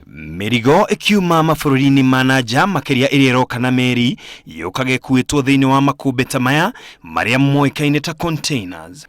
Mĩrigo ĩkiuma mabũrũri-inĩ ma na nja makĩria ĩrĩa ĩroka na meri yũkaga ĩkuĩtwo thĩinĩ wa makũmbĩ ta maya marĩa moĩkaine ta containers.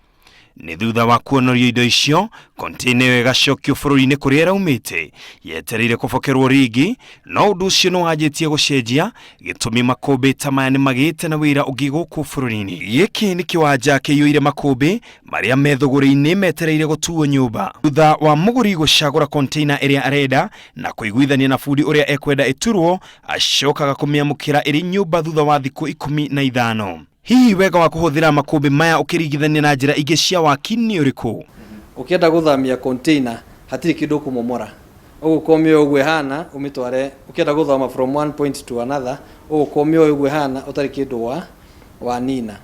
Nĩ thutha wa kuonorio indo icio, container ĩyo ĩgacokio bũrũri-inĩ kũrĩa ĩraumĩte yetereire kũbokerwo rĩngĩ, no ũndũ ũcio nĩ wanjĩtie gũcenjia gĩtũmi makũmbĩ ta maya nĩ magĩte na wĩra ũngĩ gũkũ bũrũri-inĩ. Gĩkĩ nĩ kĩwanja kĩiyũire makũmbĩ marĩa me thũgũrĩ-inĩ metereire gũtuo nyũmba. Thutha wa mũgũri gũcagũra container ĩrĩa arenda na kũiguithania na bundi ũrĩa ekwenda ĩturwo, acokaga kũmĩamũkĩra ĩrĩ nyũmba thutha wa thikũ 15. Hihi wega wa kũhũthĩra makũmbĩ maya ũkĩringithania na njĩra ingĩ cia waki nĩ ũrĩkũ? Ũkĩenda gũthamia container hatirĩ kĩndũ ũkũmomora, ũgũka ũmĩoe ũguo ĩhana ũmĩtware, ũkĩenda gũthama from one point to another ũgũka ũmĩoe ũguo ĩhana ũtarĩ kĩndũ wa wanina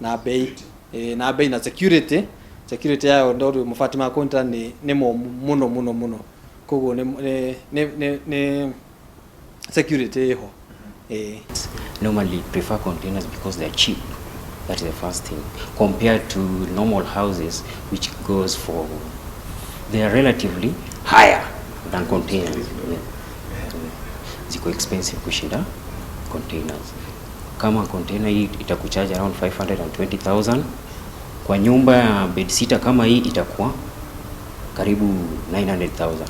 na bei ĩĩ na bei na security security yayo tondũ mabati ma container nĩ nĩ momũ mũno mũno mũno koguo nĩ nĩ nĩ nĩ nĩ security ĩho ĩĩ. Normally prefer containers because they're cheap. That is the first thing. Compared to normal houses, which goes for, they are relatively higher than containers. Yeah. Ziko expensive kushinda containers. Kama container hii itakucharge around 520,000 kwa nyumba ya bed sitter kama hii itakuwa karibu 900,000.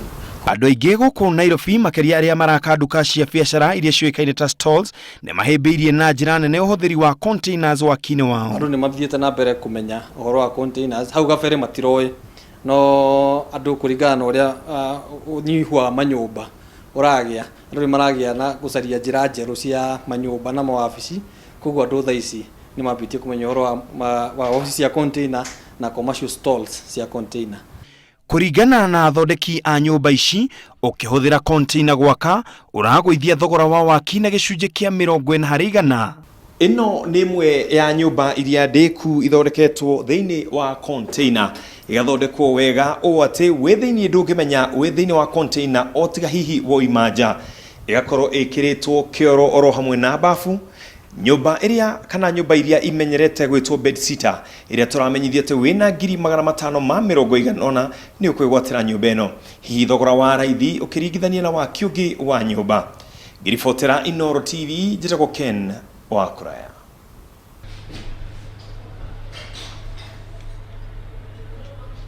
Andũ aingĩ gũkũ Nairobi makĩria arĩa maraka nduka cia biacara iria ciũĩkaine ta stalls nĩ mahĩmbĩirie na njĩra nene ũhũthĩri wa containers waki-inĩ wao. Andũ nĩ mathiĩte na mbere kũmenya ũhoro wa containers, hau gabere matiroĩ, no andũ kũringana na ũrĩa ũnyihu wa manyũmba ũragĩa, andũ nĩ maragĩa na gũcaria njĩra njerũ cia manyũmba na mawabici, koguo andũ thaa ici nĩ mambĩtie kũmenya ũhoro wa wa wabici cia container na commercial stalls cia container. Kũringana na athondeki a nyũmba ici, ũkĩhũthĩra container gwaka, ũragũithia thogora wa waki na gĩcunjĩ kĩa 40%. Ĩno nĩ ĩmwe ya nyũmba iria ndĩku ithondeketwo thĩinĩ wa container, ĩgathondekwo wega ũũ atĩ wĩ thĩinĩ ndũngĩmenya wĩ thĩinĩ wa container o tiga hihi woima nja. Ĩgakorwo ĩkĩrĩtwo kĩoro oro hamwe na bafu. Nyũmba ĩrĩa kana nyũmba iria imenyerete gwĩtwo bedsitter ĩrĩa tũramenyithia atĩ wĩna 580,000 nĩ ũkwĩgwatĩra nyũmba ĩno. Hihi thogora wa raithi ũkĩringithania na waki ũngĩ wa nyũmba. Ngĩribotera Inooro TV njĩtagwo Ken wa Kũraya.